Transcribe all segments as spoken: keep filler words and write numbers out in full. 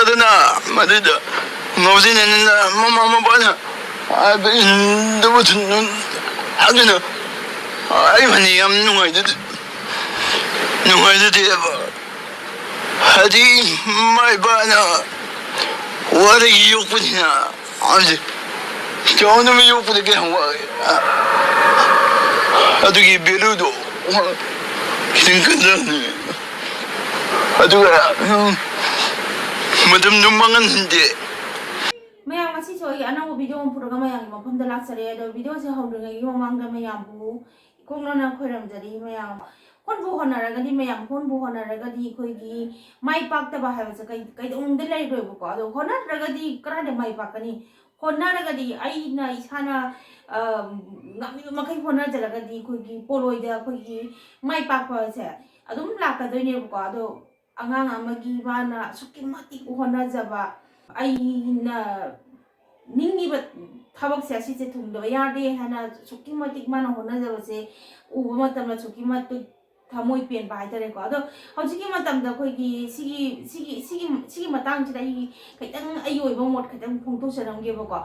ꯑꯗꯨꯅ ꯃꯗꯨꯗ ꯉꯥꯎꯁꯤꯟꯅꯅꯤꯅ ꯃꯃꯥ ꯃꯄꯥꯅ ꯍꯥꯏꯕ ꯏꯟꯗꯕꯁꯨ ꯑꯗꯨꯅ ꯑꯩ ꯐꯅ ꯌꯥꯝ ꯅꯨꯡꯉꯥꯏꯖꯗꯦ꯫ ꯅꯨꯡꯉꯥꯏꯖꯗꯦꯕ꯫ ꯍꯥꯏꯗꯤ ꯏꯃꯥ ꯏꯄꯥꯅ ꯋꯥꯔꯒ ꯌꯣꯛꯄꯅꯤꯅ ꯍꯥꯏꯁꯦ ꯆꯥꯎꯅꯕ ꯌꯣꯛꯄꯗ ꯀꯌꯥꯝ ꯋꯥꯏ꯫ ꯑꯗꯨꯒꯤ ꯚꯦꯂꯨꯗꯣ ꯈꯤꯇꯪ ꯈꯟꯖꯅꯤꯡꯉꯤ꯫ ꯑꯗꯨꯒ ꯎꯝ, ꯃꯇꯝꯗꯨ ꯃꯥꯡꯍꯟꯍꯟꯗꯦ꯫ ꯃꯌꯥꯝ, ꯉꯁꯤꯁꯨ ꯑꯩꯒꯤ ꯑꯅꯧꯕ ꯚꯤꯗꯤꯑꯣ ꯑꯃ ꯄꯨꯔꯒ ꯃꯌꯥꯝꯒꯤ ꯃꯐꯝꯗ ꯂꯥꯛꯆꯔꯦ꯫ ꯑꯗꯣ ꯚꯤꯗꯤꯑꯣꯁꯦ ꯍꯧꯗ꯭ꯔꯤꯉꯩꯒꯤ ꯃꯃꯥꯡꯗ ꯃꯌꯥꯝꯕꯨ ꯏꯀꯣꯛꯅꯅ ꯈꯣꯏꯔꯝꯖꯔꯤ꯫ ꯃꯌꯥꯝ ꯍꯣꯠꯄꯨ ꯍꯣꯠꯅꯔꯒꯗꯤ, ꯃꯌꯥꯝ ꯍꯣꯠꯄꯨ ꯍꯣꯠꯅꯔꯒꯗꯤ ꯑꯩꯈꯣꯏꯒꯤ ꯃꯥꯏ ꯄꯥꯛꯇꯕ ꯍꯥꯏꯕꯁꯦ ꯀꯩ-, ꯀꯩꯗꯧꯅꯨꯡꯗ ꯂꯩꯔꯣꯏꯕꯀꯣ꯫ ꯑꯗꯣ ꯍꯣꯠꯅꯗ꯭ꯔꯒꯗꯤ ꯀꯗꯥꯏꯗ ꯃꯥꯏ ꯄꯥꯛꯀꯅꯤ? ꯍꯣꯠꯅꯔꯒꯗꯤ ꯑꯩꯅ ꯏꯁꯥꯅ, ꯑ, ꯉꯝꯃꯤꯕ ꯃꯈꯩ ꯍꯣꯠꯅꯖꯔꯒꯗꯤ ꯑꯩꯈꯣꯏꯒꯤ ꯄꯣꯠꯂꯣꯏꯗ ꯑꯩꯈꯣꯏꯒꯤ ꯃꯥꯏ ꯄꯥꯛꯄꯁꯦ ꯑꯗꯨꯝ ꯂꯥꯛꯀꯗꯣꯏꯅꯦꯕꯀꯣ꯫ ꯑꯗꯣ ꯑꯉꯥꯡ ꯑꯃꯒꯤ ꯃꯥꯅ ꯑꯁꯨꯛꯀꯤ ꯃꯇꯤꯛ ꯍꯣꯠꯅꯖꯕ, ꯑꯩꯅ ꯅꯤꯡꯉꯤꯕ ꯊꯕꯛꯁꯦ ꯑꯁꯤꯁꯦ ꯊꯨꯡꯗꯕ ꯌꯥꯗꯦ ꯍꯥꯏꯅ ꯑꯁꯨꯛꯀꯤ ꯃꯇꯤꯛ ꯃꯥꯅ ꯍꯣꯠꯅꯖꯕꯁꯦ ꯎꯕ ꯃꯇꯝꯗ ꯑꯁꯨꯛꯀꯤ ꯃꯇꯤꯛ ꯊꯃꯣꯏ ꯄꯦꯟꯕ ꯍꯥꯏꯇꯥꯔꯦꯀꯣ꯫ ꯑꯗꯣ ꯍꯧꯖꯤꯛꯀꯤ ꯃꯇꯝꯗ ꯑꯩꯈꯣꯏꯒꯤ ꯁꯤꯒꯤ, ꯁꯤꯒꯤ, ꯁꯤꯒꯤ, ꯁꯤꯒꯤ ꯃꯇꯥꯡꯁꯤꯗ ꯑꯩ ꯈꯤꯇꯪ ꯑꯩꯒꯤ ꯑꯣꯏꯕ ꯃꯣꯠ ꯈꯤꯇꯪ ꯐꯣꯡꯗꯣꯛꯆꯔꯝꯒꯦꯕꯀꯣ꯫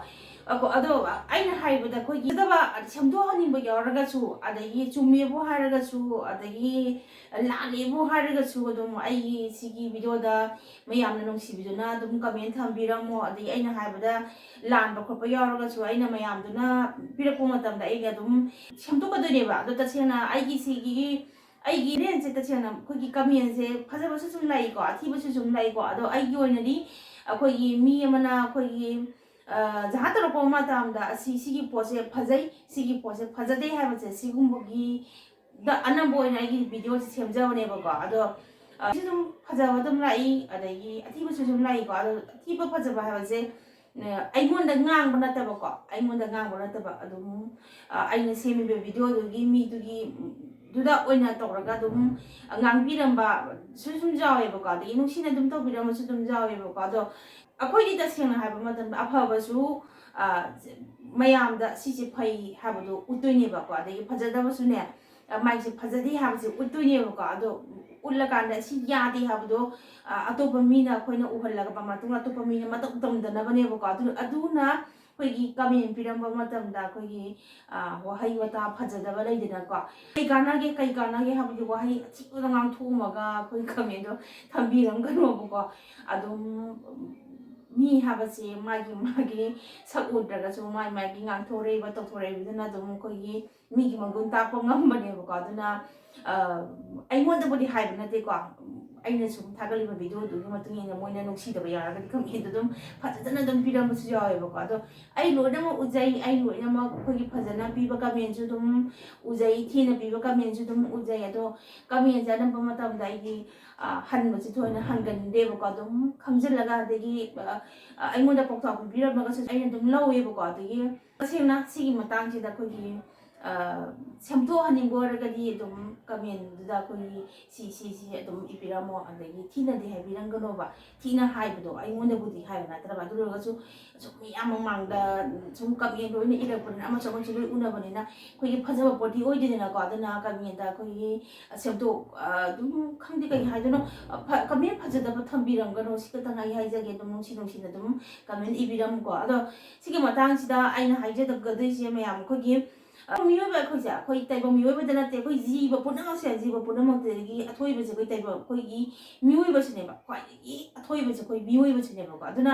ꯑꯀꯣ-, ꯑꯗꯣ ꯑꯩꯅ ꯍꯥꯏꯕꯗ ꯑꯩꯈꯣꯏꯒꯤ ꯐꯖꯗꯕ ꯁꯦꯝꯗꯣꯛꯍꯟꯅꯤꯡꯕ ꯌꯥꯎꯔꯒꯁꯨ, ꯑꯗꯒꯤ ꯆꯨꯝꯃꯦꯕꯨ ꯍꯥꯏꯔꯒꯁꯨ, ꯑꯗꯒꯤ ꯂꯥꯜꯂꯦꯕꯨ ꯍꯥꯏꯔꯒꯁꯨ, ꯑꯗꯨꯝ ꯑꯩꯒꯤ ꯁꯤꯒꯤ ꯚꯤꯗꯤꯑꯣꯗ ꯃꯌꯥꯝꯅ ꯅꯨꯡꯁꯤꯕꯤꯗꯨꯅ ꯑꯗꯨꯝ ꯀꯃꯦꯟ ꯊꯝꯕꯤꯔꯝꯃꯣ꯫ ꯑꯗꯒꯤ ꯑꯩꯅ ꯍꯥꯏꯕꯗ ꯂꯥꯟꯕ ꯈꯣꯠꯄ ꯌꯥꯎꯔꯒꯁꯨ ꯑꯩꯅ ꯃꯌꯥꯝꯗꯨꯅ ꯄꯤꯔꯛꯄ ꯃꯇꯝꯗ ꯑꯩꯅ ꯑꯗꯨꯝ ꯁꯦꯝꯗꯣꯛꯀꯗꯣꯏꯅꯦꯕ꯫ ꯑꯗꯣ ꯇꯁꯦꯡꯅ ꯑꯩꯒꯤ ꯁꯤꯒꯤ, ꯑꯩꯒꯤ ꯔꯦꯟꯁꯦ ꯇꯁꯦꯡꯅ ꯑꯩꯈꯣꯏꯒꯤ ꯀꯃꯦꯟꯁꯦ ꯐꯖꯕꯁꯨ ꯁꯨꯝ ꯂꯥꯛꯏꯀꯣ, ꯑꯊꯤꯕꯁꯨ ꯁꯨꯝ ꯂꯥꯛꯏꯀꯣ꯫ ꯑꯗꯣ ꯑꯩꯒꯤ ꯑꯣꯏꯅꯗꯤ ꯑꯩꯈꯣꯏꯒꯤ ꯃꯤ ꯑꯃꯅ ꯑꯩꯈꯣꯏꯒꯤ, ꯑ, ꯖꯍꯥ ꯇꯧꯔꯛꯄ ꯃꯇꯝꯗ ꯑꯁꯤ, ꯁꯤꯒꯤ ꯄꯣꯠꯁꯦ ꯐꯖꯩ, ꯁꯤꯒꯤ ꯄꯣꯠꯁꯦ ꯐꯖꯗꯦ ꯍꯥꯏꯕꯁꯦ ꯁꯤꯒꯨꯝꯕꯒꯤ ꯗ ꯑꯅꯝꯕ ꯑꯣꯏꯅ ꯑꯩꯒꯤ ꯚꯤꯗꯤꯑꯣꯁꯦ ꯁꯦꯝꯖꯕꯅꯦꯕꯀꯣ꯫ ꯑꯗꯣ, ꯑ, ꯁꯤ ꯑꯗꯨꯝ ꯐꯖꯕ ꯑꯗꯨꯝ ꯂꯥꯛꯏ, ꯑꯗꯒꯤ ꯑꯊꯤꯕꯁꯨ ꯑꯗꯨꯝ ꯂꯥꯛꯏꯀꯣ꯫ ꯑꯗꯣ ꯑꯊꯤꯕ ꯐꯖꯕ ꯍꯥꯏꯕꯁꯦ, ꯑ, ꯑꯩꯉꯣꯟꯗ ꯉꯥꯡꯕ ꯅꯠꯇꯕꯀꯣ, ꯑꯩꯉꯣꯟꯗ ꯉꯥꯡꯕ ꯅꯠꯇꯕ, ꯑꯗꯨꯝ, ꯑ, ꯑꯩꯅ ꯁꯦꯝꯃꯤꯕ ꯚꯤꯗꯤꯑꯣꯗꯨꯒꯤ ꯃꯤꯗꯨꯒꯤ, ꯗꯨꯗ ꯑꯣꯏꯅ ꯇꯧꯔꯒ ꯑꯗꯨꯝ ꯉꯥꯡꯕꯤꯔꯝꯕ ꯁꯨ ꯁꯨꯝ ꯌꯥꯎꯋꯦꯕꯀꯣ, ꯑꯗꯒꯤ ꯅꯨꯡꯁꯤꯅ ꯑꯗꯨꯝ ꯇꯧꯕꯤꯔꯝꯕꯁꯨ ꯑꯗꯨꯝ ꯌꯥꯎꯋꯦꯕꯀꯣ꯫ ꯑꯗꯣ ꯑꯩꯈꯣꯏꯗꯤ ꯇꯁꯦꯡꯅ ꯍꯥꯏꯕ ꯃꯇꯝꯗ ꯑꯐꯕꯁꯨ, ꯑ, ꯃꯌꯥꯝꯗ ꯁꯤꯁꯦ ꯐꯩ ꯍꯥꯏꯕꯗꯣ ꯎꯠꯇꯣꯏꯅꯦꯕꯀꯣ, ꯑꯗꯒꯤ ꯐꯖꯗꯕꯁꯨꯅꯦ, ꯑ, ꯃꯥꯏꯁꯦ ꯐꯖꯗꯦ ꯍꯥꯏꯕꯁꯦ ꯎꯠꯇꯣꯏꯅꯦꯕꯀꯣ꯫ ꯑꯗꯣ ꯎꯠꯂꯀꯥꯟꯗ ꯁꯤ ꯌꯥꯗꯦ ꯍꯥꯏꯕꯗꯣ, ꯑ, ꯑꯇꯣꯞꯄ ꯃꯤꯅ ꯑꯩꯈꯣꯏꯅ ꯎꯍꯜꯂꯒ ꯃꯇꯨꯡꯗ ꯑꯇꯣꯞꯄ ꯃꯤꯅ ꯃꯇꯧ ꯇꯝꯗꯅꯕꯅꯦꯕꯀꯣ꯫ ꯑꯗꯨ, ꯑꯗꯨꯅ ꯑꯩꯈꯣꯏꯒꯤ ꯀꯃꯦꯟ ꯄꯤꯔꯝꯕ ꯃꯇꯝꯗ ꯑꯩꯈꯣꯏꯒꯤ, ꯑ, ꯋꯥꯍꯩ ꯋꯥꯇꯥ ꯐꯖꯗꯕ ꯂꯩꯗꯅꯀꯣ꯫ "ꯀꯩ ꯀꯥꯟꯅꯒꯦ, ꯀꯩ ꯀꯥꯟꯅꯒꯦ?" ꯍꯥꯏꯕꯗꯤ ꯋꯥꯍꯩ ꯑꯊꯤꯕꯗ ꯉꯥꯡꯊꯣꯛꯑꯝꯃꯒ ꯑꯩꯈꯣꯏ ꯀꯃꯦꯟꯗꯣ ꯊꯝꯕꯤꯔꯝꯒꯅꯣꯕꯀꯣ꯫ ꯑꯗꯨꯝ ꯃꯤ ꯍꯥꯏꯕꯁꯦ ꯃꯥꯒꯤ ꯃꯥꯒꯤ ꯁꯛ ꯎꯗ꯭ꯔꯒꯁꯨ ꯃꯥꯒꯤ ꯃꯥꯒꯤ ꯉꯥꯡꯊꯣꯔꯛꯏꯕ ꯇꯧꯊꯣꯔꯛꯏꯕꯗꯨꯅ ꯑꯗꯨꯝ ꯑꯩꯈꯣꯏꯒꯤ ꯃꯤꯒꯤ ꯃꯒꯨꯟ ꯇꯥꯛꯄ ꯉꯝꯕꯅꯦꯕꯀꯣ꯫ ꯑꯗꯨꯅ, ꯑ, ꯑꯩꯉꯣꯟꯗꯕꯨꯗꯤ ꯍꯥꯏꯕ ꯅꯠꯇꯦꯀꯣ, ꯑꯩꯅ ꯁꯨꯝ ꯊꯥꯒꯠꯂꯤꯕ ꯚꯤꯗꯤꯑꯣꯗꯨꯒꯤ ꯃꯇꯨꯡ ꯏꯟꯅ ꯃꯣꯏꯅ ꯅꯨꯡꯁꯤꯗꯕ ꯌꯥꯎꯔꯒꯗꯤ ꯀꯃꯦꯟꯗꯣ ꯑꯗꯨꯝ ꯐꯖꯅ ꯑꯗꯨꯝ ꯄꯤꯔꯝꯕꯁꯨ ꯌꯥꯎꯋꯦꯕꯀꯣ꯫ ꯑꯗꯣ ꯑꯩ ꯂꯣꯏꯅꯃꯛ ꯎꯖꯩ, ꯑꯩ ꯂꯣꯏꯅꯃꯛ ꯑꯩꯈꯣꯏꯒꯤ ꯐꯖꯅ ꯄꯤꯕ ꯀꯃꯦꯟꯁꯨ ꯑꯗꯨꯝ ꯎꯖꯩ, ꯊꯤꯅ ꯄꯤꯕ ꯀꯃꯦꯟꯁꯨ ꯑꯗꯨꯝ ꯎꯖꯩ꯫ ꯑꯗꯣ ꯀꯃꯦꯟꯁꯦ ꯑꯅꯝꯕ ꯃꯇꯝꯗ ꯑꯩꯗꯤ, ꯑ, ꯍꯟꯕꯁꯦ ꯊꯣꯏꯅ ꯍꯟꯒꯟꯗꯦꯕꯀꯣ꯫ ꯑꯗꯨꯝ ꯈꯪꯖꯤꯜꯂꯒ, ꯑꯗꯒꯤ, ꯑ, ꯑ, ꯑꯩꯉꯣꯟꯗ ꯄꯥꯎꯇꯥꯛ ꯄꯤꯕꯤꯔꯝꯃꯒꯁꯨ ꯑꯩꯅ ꯑꯗꯨꯝ ꯂꯧꯋꯦꯕꯀꯣ꯫ ꯑꯗꯒꯤ ꯇꯁꯦꯡꯅ ꯁꯤꯒꯤ ꯃꯇꯥꯡꯁꯤꯗ ꯑꯩꯈꯣꯏꯒꯤ, ꯑ, ꯁꯦꯝꯗꯣꯛꯍꯟꯅꯤꯡꯕ ꯑꯣꯏꯔꯒꯗꯤ ꯑꯗꯨꯝ ꯀꯃꯦꯟꯗꯨꯗ ꯑꯩꯈꯣꯏꯒꯤ ꯁꯤ, ꯁꯤ, ꯁꯤ ꯑꯗꯨꯝ ꯏꯕꯤꯔꯝꯃꯣ, ꯑꯗꯒꯤ ꯊꯤꯅꯗꯤ ꯍꯥꯏꯕꯤꯔꯝꯒꯅꯣꯕ꯫ ꯊꯤꯅ ꯍꯥꯏꯕꯗꯣ ꯑꯩꯉꯣꯟꯗꯕꯨꯗꯤ ꯍꯥꯏꯕ ꯅꯠꯇ꯭ꯔꯕ, ꯑꯗꯨ ꯑꯣꯏꯔꯒꯁꯨ ꯁꯨꯝ ꯃꯤꯌꯥꯝ ꯃꯃꯥꯡꯗ ꯁꯨꯝ ꯀꯃꯦꯟ ꯂꯣꯏꯅ ꯏꯔꯛꯄꯅꯤꯅ ꯑꯃꯁꯨ ꯑꯃꯁꯨ ꯂꯣꯏ ꯎꯅꯕꯅꯤꯅ ꯑꯩꯈꯣꯏꯒꯤ ꯐꯖꯕ ꯄꯣꯠꯇꯤ ꯑꯣꯏꯗꯦꯗꯅꯀꯣ꯫ ꯑꯗꯨꯅ ꯀꯃꯦꯟꯗ ꯑꯩꯈꯣꯏꯒꯤ ꯁꯦꯝꯗꯣꯛ-, ꯑ, ꯑꯗꯨꯝ ꯈꯪꯗꯦ ꯀꯩ ꯍꯥꯏꯗꯣꯏꯅꯣ, ꯑ, ꯐ-, ꯀꯃꯦꯟ ꯐꯖꯗꯕ ꯊꯝꯕꯤꯔꯝꯒꯅꯣ, ꯁꯤ ꯈꯛꯇꯪ ꯑꯩ ꯍꯥꯏꯖꯒꯦ꯫ ꯑꯗꯨꯝ ꯅꯨꯡꯁꯤ ꯅꯨꯡꯁꯤꯅ ꯑꯗꯨꯝ ꯀꯃꯦꯟ ꯏꯕꯤꯔꯝꯃꯨꯀꯣ꯫ ꯑꯗꯣ ꯁꯤꯒꯤ ꯃꯇꯥꯡꯁꯤꯗ ꯑꯩꯅ ꯍꯥꯏꯖꯒꯗꯣꯏꯁꯦ ꯃꯌꯥꯝ, ꯑꯩꯈꯣꯏꯒꯤ, ꯑ, ꯃꯤꯑꯣꯏꯕ ꯑꯩꯈꯣꯏꯁꯦ, ꯑꯩꯈꯣꯏ ꯇꯥꯏꯕꯪ ꯃꯤꯑꯣꯏꯕꯗ ꯅꯠꯇꯦ, ꯑꯩꯈꯣꯏ ꯖꯤꯕ ꯄꯨꯝꯅꯃꯛꯁꯦ, ꯖꯤꯕ ꯄꯨꯝꯅꯃꯛꯇꯒꯤ ꯑꯊꯣꯏꯕꯁꯦ ꯑꯩꯈꯣꯏ ꯇꯥꯏꯕꯪ, ꯑꯩꯈꯣꯏꯒꯤ ꯃꯤꯑꯣꯏꯕꯁꯤꯅꯦꯕ, ꯈ꯭ꯋꯥꯏꯗꯒꯤ ꯑꯊꯣꯏꯕꯁꯦ ꯑꯩꯈꯣꯏ ꯃꯤꯑꯣꯏꯕꯁꯤꯅꯦꯕꯀꯣ꯫ ꯑꯗꯨꯅ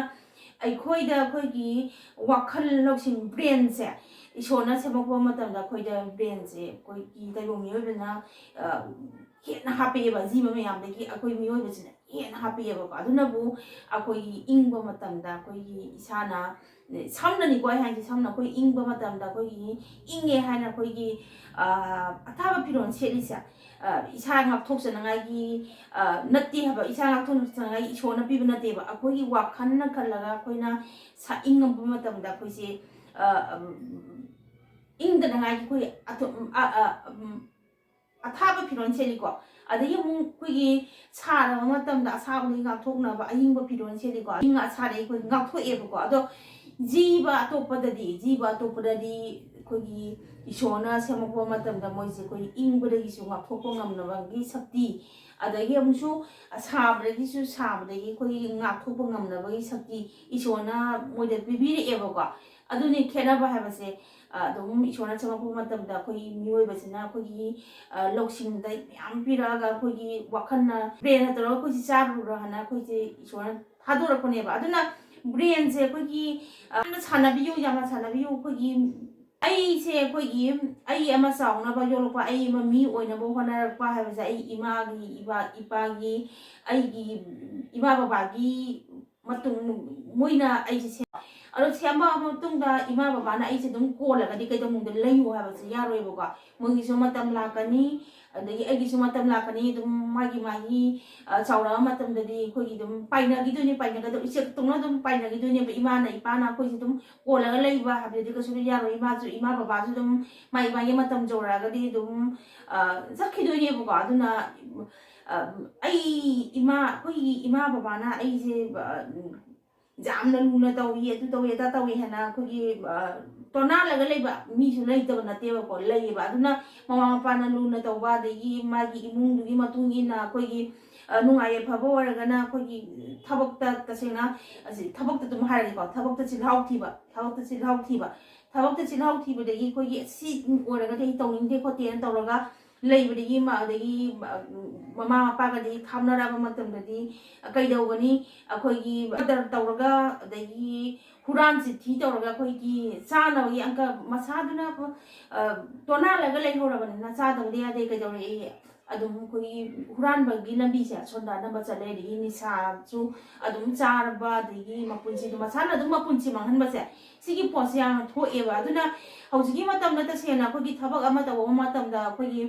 ꯑꯩꯈꯣꯏꯗ ꯑꯩꯈꯣꯏꯒꯤ ꯋꯥꯈꯜ ꯂꯧꯁꯤꯡ, brainꯁꯦ ꯏꯁꯣꯔꯅ ꯁꯦꯝꯃꯛꯄ ꯃꯇꯝꯗ ꯑꯩꯈꯣꯏꯗ brainꯁꯦ ꯑꯩꯈꯣꯏꯒꯤ ꯇꯥꯏꯕꯪ ꯃꯤꯑꯣꯏꯕꯅ, ꯑ, ꯍꯦꯟꯅ ꯍꯥꯞꯄꯛꯑꯦꯕ, ꯖꯤꯕ ꯃꯌꯥꯝꯗꯒꯤ ꯑꯩꯈꯣꯏ ꯃꯤꯑꯣꯏꯕꯁꯤꯅ ꯍꯦꯟꯅ ꯍꯥꯞꯄꯛꯑꯦꯕꯀꯣ꯫ ꯑꯗꯨꯅꯕꯨ ꯑꯩꯈꯣꯏꯒꯤ ꯏꯪꯕ ꯃꯇꯝꯗ ꯑꯩꯈꯣꯏꯒꯤ ꯏꯁꯥꯅ, ꯁꯝꯅꯅꯤꯀꯣ ꯑꯩ ꯍꯥꯏꯁꯦ, ꯁꯝꯅ ꯑꯩꯈꯣꯏ ꯏꯪꯕ ꯃꯇꯝꯗ ꯑꯩꯈꯣꯏꯒꯤ ꯏꯪꯉꯦ ꯍꯥꯏꯅ ꯑꯩꯈꯣꯏꯒꯤ, ꯑ, ꯑꯊꯥꯕ ꯐꯤꯔꯣꯜ ꯁꯦꯠꯂꯤꯁꯦ, ꯑ, ꯏꯁꯥ ꯉꯥꯛꯊꯣꯛꯆꯅꯉꯥꯏꯒꯤ, ꯑ, ꯅꯠꯇꯦ ꯍꯥꯏꯕ, ꯏꯁꯥ ꯉꯥꯛꯊꯣꯛꯆꯅꯉꯥꯏꯒꯤ ꯏꯁꯣꯔꯅ ꯄꯤꯕ ꯅꯠꯇꯦꯕ꯫ ꯑꯩꯈꯣꯏꯒꯤ ꯋꯥꯈꯜꯅ ꯈꯜꯂꯒ ꯑꯩꯈꯣꯏꯅ ꯁ-, ꯏꯪꯉꯝꯕ ꯃꯇꯝꯗ ꯑꯩꯈꯣꯏꯁꯦ, ꯑ, ꯎꯝ, ꯏꯪꯗꯅꯉꯥꯏꯒꯤ ꯑꯩꯈꯣꯏ ꯑꯊꯣ-, ꯎꯝ, ꯑ, ꯑ, ꯎꯝ, ꯑꯊꯥꯕ ꯐꯤꯔꯣꯜ ꯁꯦꯠꯂꯤꯀꯣ꯫ ꯑꯗꯒꯤ ꯑꯃꯨꯛ ꯑꯩꯈꯣꯏꯒꯤ ꯁꯥꯔꯕ ꯃꯇꯝꯗ ꯑꯁꯥꯕꯗꯒꯤ ꯉꯥꯛꯊꯣꯛꯅꯕ ꯑꯌꯤꯡꯕ ꯐꯤꯔꯣꯜ ꯁꯦꯠꯂꯤꯀꯣ꯫ ꯑꯌꯤꯡ ꯑꯁꯥꯗꯒꯤ ꯑꯩꯈꯣꯏ ꯉꯥꯛꯊꯣꯛꯑꯦꯕꯀꯣ꯫ ꯑꯗꯣ ꯖꯤꯕ ꯑꯇꯣꯞꯄꯗꯗꯤ, ꯖꯤꯕ ꯑꯇꯣꯞꯄꯗꯗꯤ ꯑꯩꯈꯣꯏꯒꯤ ꯏꯁꯣꯔꯅ ꯁꯦꯝꯃꯛꯄ ꯃꯇꯝꯗ ꯃꯣꯏꯁꯦ ꯑꯩꯈꯣꯏ ꯏꯪꯕꯗꯒꯤꯁꯨ ꯉꯥꯛꯊꯣꯛꯄ ꯉꯝꯅꯕꯒꯤ ꯁꯛꯇꯤ, ꯑꯗꯒꯤ ꯑꯃꯨꯛꯁꯨ ꯁꯥꯕꯗꯒꯤꯁꯨ, ꯁꯥꯕꯗꯒꯤ ꯑꯩꯈꯣꯏꯒꯤ ꯉꯥꯛꯊꯣꯛꯄ ꯉꯝꯅꯕꯒꯤ ꯁꯛꯇꯤ ꯏꯁꯣꯔꯅ ꯃꯣꯏꯗ ꯄꯤꯕꯤꯔꯛꯑꯦꯕꯀꯣ꯫ ꯑꯗꯨꯅꯤ ꯈꯦꯠꯅꯕ ꯍꯥꯏꯕꯁꯦ꯫ ꯑ, ꯑꯗꯨꯝ ꯏꯁꯣꯔꯅ ꯁꯦꯝꯃꯛꯄ ꯃꯇꯝꯗ ꯑꯩꯈꯣꯏꯒꯤ ꯃꯤꯑꯣꯏꯕꯁꯤꯅ ꯑꯩꯈꯣꯏꯒꯤ, ꯑ, ꯂꯧꯁꯤꯡꯗ ꯃꯌꯥꯝ ꯄꯤꯔꯛꯑꯒ ꯑꯩꯈꯣꯏꯒꯤ ꯋꯥꯈꯜꯅ, ꯕ꯭ꯔꯦꯟꯅ ꯇꯧꯔꯒ ꯑꯩꯈꯣꯏꯁꯦ ꯆꯥꯔꯨꯔꯣ ꯍꯥꯏꯅ ꯑꯩꯈꯣꯏꯁꯦ ꯏꯁꯣꯔꯅ ꯊꯥꯗꯣꯔꯛꯄꯅꯦꯕ꯫ ꯑꯗꯨꯅ ꯕ꯭ꯔꯦꯟꯁꯦ ꯑꯩꯈꯣꯏꯒꯤ, ꯑ, ꯌꯥꯝꯅ ꯁꯥꯟꯅꯕꯤꯌꯨ, ꯌꯥꯝꯅ ꯁꯥꯟꯅꯕꯤꯌꯨ꯫ ꯑꯩꯈꯣꯏꯒꯤ ꯑꯩꯁꯦ ꯑꯩꯈꯣꯏꯒꯤ ꯑꯩ ꯑꯃ ꯆꯥꯎꯅꯕ ꯌꯣꯛꯂꯛꯄ, ꯑꯩ ꯑꯃ ꯃꯤ ꯑꯣꯏꯅꯕ ꯍꯣꯠꯅꯔꯛꯄ ꯍꯥꯏꯕꯁꯦ ꯑꯩ ꯏꯃꯥꯒꯤ, ꯏꯄꯥ, ꯏꯄꯥꯒꯤ, ꯑꯩꯒꯤ ꯏꯃꯥ ꯕꯕꯥꯒꯤ ꯃꯇꯨꯡ, ꯃꯣꯏꯅ ꯑꯩꯁꯦ ꯁꯦꯝ-, ꯑꯗꯣ ꯁꯦꯝꯃꯛꯑꯕ ꯃꯇꯨꯡꯗ ꯏꯃꯥ ꯕꯕꯥꯅ ꯑꯩꯁꯦ ꯑꯗꯨꯝ ꯀꯣꯜꯂꯒꯗꯤ ꯀꯩꯗꯧꯅꯨꯡꯗ ꯂꯩꯌꯨ ꯍꯥꯏꯕꯁꯦ ꯌꯥꯔꯣꯏꯕꯀꯣ꯫ ꯃꯣꯏꯒꯤꯁꯨ ꯃꯇꯝ ꯂꯥꯛꯀꯅꯤ, ꯑꯗꯒꯤ ꯑꯩꯒꯤꯁꯨ ꯃꯇꯝ ꯂꯥꯛꯀꯅꯤ꯫ ꯑꯗꯨꯝ ꯃꯥꯒꯤ ꯃꯥꯒꯤ, ꯑ, ꯆꯥꯎꯔꯛꯑ ꯃꯇꯝꯗꯗꯤ ꯑꯩꯈꯣꯏꯒꯤ ꯑꯗꯨꯝ ꯄꯥꯏꯅꯈꯤꯗꯣꯏꯅꯦ, ꯄꯥꯏꯅꯒꯗꯕ ꯏꯆꯦꯛꯇꯧꯅ ꯑꯗꯨꯝ ꯄꯥꯏꯅꯈꯤꯗꯣꯏꯅꯦꯕ꯫ ꯏꯃꯥꯅ, ꯏꯄꯥꯅ ꯑꯩꯈꯣꯏꯁꯦ ꯑꯗꯨꯝ ꯀꯣꯜꯂꯒ ꯂꯩꯕ ꯍꯥꯏꯕꯗꯨꯗꯤ ꯀꯩꯁꯨ ꯌꯥꯔꯣꯏ꯫ ꯏꯃꯥꯁꯨ, ꯏꯃꯥ ꯕꯕꯥꯁꯨ ꯑꯗꯨꯝ ꯃꯥꯒꯤ ꯃꯥꯒꯤ ꯃꯇꯝ ꯌꯧꯔꯛꯑꯒꯗꯤ ꯑꯗꯨꯝ, ꯑ, ꯆꯠꯈꯤꯗꯣꯏꯅꯦꯕꯀꯣ꯫ ꯑꯗꯨꯅ, ꯑ, ꯑꯩ ꯏꯃꯥ, ꯑꯩꯈꯣꯏꯒꯤ ꯏꯃꯥ ꯕꯕꯥꯅ ꯑꯩꯁꯦ, ꯑ, ꯌꯥꯝꯅ ꯂꯨꯅ ꯇꯧꯏ, ꯑꯗꯨ ꯇꯧꯏ, ꯑꯗꯥ ꯇꯧꯏ ꯍꯥꯏꯅ ꯑꯩꯈꯣꯏꯒꯤ, ꯑ, ꯇꯣꯅꯥꯜꯂꯒ ꯂꯩꯕ ꯃꯤꯁꯨ ꯂꯩꯇꯕ ꯅꯠꯇꯦꯕꯀꯣ, ꯂꯩꯌꯦꯕ꯫ ꯑꯗꯨꯅ ꯃꯃꯥ ꯃꯄꯥꯅ ꯂꯨꯅ ꯇꯧꯕ, ꯑꯗꯒꯤ ꯃꯥꯒꯤ ꯏꯃꯨꯡꯗꯨꯒꯤ ꯃꯇꯨꯡ ꯏꯟꯅ ꯑꯩꯈꯣꯏꯒꯤ, ꯑ, ꯅꯨꯡꯉꯥꯏ ꯌꯥꯏꯐꯕ ꯑꯣꯏꯔꯒꯅ ꯑꯩꯈꯣꯏꯒꯤ ꯊꯕꯛꯇ, ꯇꯁꯦꯡꯅ ꯑꯁꯤ ꯊꯕꯛꯇ ꯑꯗꯨꯝ ꯍꯥꯏꯔꯒꯦꯀꯣ, ꯊꯕꯛꯇ ꯆꯤꯜꯍꯥꯎ ꯊꯤꯕ, ꯊꯕꯛꯇ ꯆꯤꯜꯍꯥꯎ ꯊꯤꯕ, ꯊꯕꯛꯇ ꯆꯤꯜꯍꯥꯎ ꯊꯤꯕꯗꯒꯤ ꯑꯩꯈꯣꯏꯒꯤ ꯁꯤ ꯑꯣꯏꯔꯒꯗꯤ ꯑꯩ ꯇꯧꯅꯤꯡꯗꯦ ꯈꯣꯠꯇꯦꯅ ꯇꯧꯔꯒ ꯂꯩꯕꯗꯒꯤ ꯃ-, ꯑꯗꯒꯤ ꯃ-, ꯃꯃꯥ ꯃꯄꯥꯒꯗꯤ ꯊꯥꯞꯅꯔꯛꯑꯕ ꯃꯇꯝꯗꯗꯤ ꯀꯩꯗꯧꯒꯅꯤ? ꯑꯩꯈꯣꯏꯒꯤ ꯃꯔꯗꯔ ꯇꯧꯔꯒ, ꯑꯗꯒꯤ ꯍꯨꯔꯥꯟ ꯆꯤꯟꯊꯤ ꯇꯧꯔꯒ ꯑꯩꯈꯣꯏꯒꯤ ꯆꯥꯅꯕꯒꯤ ꯑꯪꯀ ꯃꯁꯥꯗꯨꯅ, ꯑ, ꯇꯣꯅꯥꯜꯂꯒ ꯂꯩꯍꯧꯔꯕꯅꯤꯅ ꯆꯥꯗꯕꯗꯤ ꯌꯥꯗꯦ꯫ ꯀꯩꯗꯧꯔꯛꯏ? ꯑꯗꯨꯝ ꯑꯩꯈꯣꯏꯒꯤ ꯍꯨꯔꯥꯟꯕꯒꯤ ꯂꯝꯕꯤꯁꯦ ꯑꯁꯣꯝꯗ ꯑꯅꯝꯕ ꯆꯠꯂꯦ꯫ ꯑꯗꯒꯤ ꯅꯤꯁꯥꯁꯨ ꯑꯗꯨꯝ ꯆꯥꯔꯕ, ꯑꯗꯒꯤ ꯃꯄꯨꯟꯁꯤꯗꯣ ꯃꯁꯥꯅ ꯑꯗꯨꯝ ꯃꯄꯨꯟꯁꯤ ꯃꯥꯡꯍꯟꯕꯁꯦ, ꯁꯤꯒꯤ ꯄꯣꯠꯁꯦ ꯌꯥꯝꯅ ꯊꯣꯛꯑꯦꯕ꯫ ꯑꯗꯨꯅ ꯍꯧꯖꯤꯛꯀꯤ ꯃꯇꯝꯗ ꯇꯁꯦꯡꯅ ꯑꯩꯈꯣꯏꯒꯤ ꯊꯕꯛ ꯑꯃ ꯇꯧꯕ ꯃꯇꯝꯗ ꯑꯩꯈꯣꯏꯒꯤ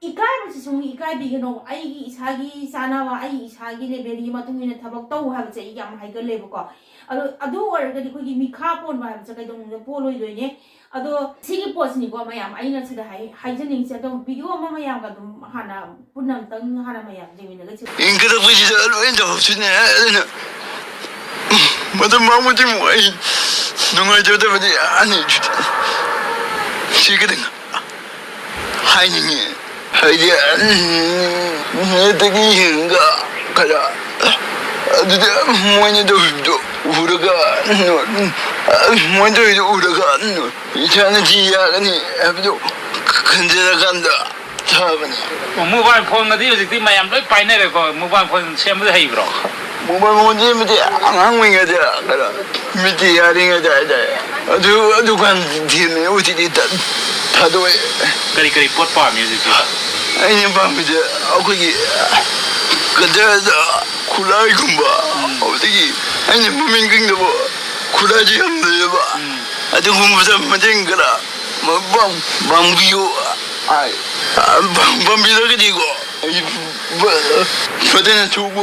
ꯏꯀꯥꯏꯕꯁꯤ ꯁꯨꯝ ꯏꯀꯥꯏꯕꯤꯒꯅꯣ꯫ ꯑꯩꯒꯤ ꯏꯁꯥꯒꯤ ꯆꯥꯅꯕ, ꯑꯩꯒꯤ ꯏꯁꯥꯒꯤ ꯂꯦꯚꯦꯜꯒꯤ ꯃꯇꯨꯡ ꯏꯟꯅ ꯊꯕꯛ ꯇꯧ ꯍꯥꯏꯕꯁꯦ ꯑꯩ ꯌꯥꯝ ꯍꯥꯏꯒꯜꯂꯦꯕꯀꯣ꯫ ꯑꯗꯣ ꯑꯗꯨ ꯑꯣꯏꯔꯒꯗꯤ ꯑꯩꯈꯣꯏꯒꯤ ꯃꯤꯈꯥ ꯄꯣꯟꯕ ꯍꯥꯏꯕꯁꯦ ꯀꯩꯗꯧꯅꯨꯡꯗ ꯄꯣꯜꯂꯣꯏꯗꯣꯏꯅꯦ꯫ ꯑꯗꯣ ꯁꯤꯒꯤ ꯄꯣꯠꯁꯤꯅꯤꯀꯣ ꯃꯌꯥꯝ ꯑꯩꯅ ꯁꯤꯗ ꯍꯥꯏ-, ꯍꯥꯏꯖꯅꯤꯡꯉꯤꯁꯦ꯫ ꯑꯗꯨꯝ ꯚꯤꯗꯤꯑꯣ ꯑꯃ ꯃꯌꯥꯝꯒ ꯑꯗꯨꯝ ꯍꯥꯟꯅ ꯄꯨꯟꯅ ꯑꯝꯇꯪ ꯍꯥꯟꯅ ꯃꯌꯥꯝ ꯌꯦꯡꯃꯤꯟꯅꯒꯁꯤ꯫ ꯏꯟꯈꯠꯂꯛꯄꯁꯤꯗ ꯂꯣꯏ ꯇꯧꯍꯧꯁꯤꯅꯦ꯫ ꯑꯗꯨꯅ ꯃꯇꯝ ꯃꯥꯡꯕꯗꯤ ꯑꯃꯨꯛ ꯑꯩ ꯅꯨꯡꯉꯥꯏꯖꯗꯕꯗꯤ ꯑꯅꯤ꯫ ꯁꯤ ꯈꯤꯇꯪ ꯍꯥꯏꯅꯤꯡꯉꯤ꯫ ꯍꯥꯏꯗꯤ, ꯎꯝ, ꯅꯦꯠꯇꯒꯤ ꯌꯦꯡꯉꯒ ꯈꯔ ꯑꯗꯨꯗ ꯃꯣꯏꯅ ꯇꯧꯔꯤꯕꯗꯣ ꯎꯔꯒ, ꯎꯝ, ꯃꯣꯏꯅ ꯇꯧꯔꯤꯗꯣ ꯎꯔꯒ, ꯎꯝ, ꯏꯁꯥꯅ ꯁꯤ ꯌꯥꯒꯅꯤ ꯍꯥꯏꯕꯗꯣ ꯈꯟꯖꯔꯀꯥꯟꯗ ꯊꯥꯕꯅꯤ꯫ ꯑꯣ, ꯃꯣꯕꯥꯏꯜ ꯐꯣꯟꯒꯗꯤ ꯍꯧꯖꯤꯛꯇꯤ ꯃꯌꯥꯝ ꯂꯣꯏ ꯄꯥꯏꯅꯔꯦꯀꯣ꯫ ꯃꯣꯕꯥꯏꯜ ꯐꯣꯟ ꯁꯦꯝꯕꯗꯤ ꯍꯩꯕ꯭ꯔꯣ? ꯃꯣꯕꯥꯏꯜ ꯐꯣꯟ ꯁꯦꯝꯕꯗꯤ ꯑꯉꯥꯡ ꯑꯣꯏꯔꯤꯉꯩꯗ ꯈꯔ ꯃꯤꯠꯇꯤ ꯌꯥꯔꯤꯉꯩꯗ ꯍꯥꯏꯇꯥꯔꯦ꯫ ꯑꯗꯨ, ꯑꯗꯨꯀꯥꯟ ꯊꯦꯡꯅꯩ, ꯍꯧꯖꯤꯛꯇꯤ ꯊꯥꯗꯣꯛꯑꯦ꯫ ꯀꯔꯤ ꯀꯔꯤ ꯄꯣꯠ ꯄꯥꯝꯃꯤ ꯍꯧꯖꯤꯛꯇꯤ? ꯑꯩꯅ ꯄꯥꯝꯕꯁꯦ ꯑꯩꯈꯣꯏꯒꯤ ꯀꯗꯔꯗ ꯈꯨꯠꯂꯥꯏꯒꯨꯝꯕ, ꯎꯝ꯫ ꯑꯗꯨꯗꯒꯤ ꯑꯩꯅ ꯃꯃꯤꯡ ꯈꯪꯗꯕ ꯈꯨꯠꯂꯥꯏꯁꯨ ꯌꯥꯝ ꯂꯩꯌꯦꯕ꯫ ꯎꯝ꯫ ꯑꯗꯨꯒꯨꯝꯕꯗ ꯃꯇꯦꯡ ꯈꯔ ꯃ-, ꯄꯥꯡ-, ꯄꯥꯡꯕꯤꯌꯨ ꯍꯥꯏ꯫ ꯄꯥꯡ-, ꯄꯥꯡꯕꯤꯔꯒꯗꯤꯀꯣ ꯑꯩ ꯐ-, ꯐꯖꯅ ꯊꯣꯛꯄ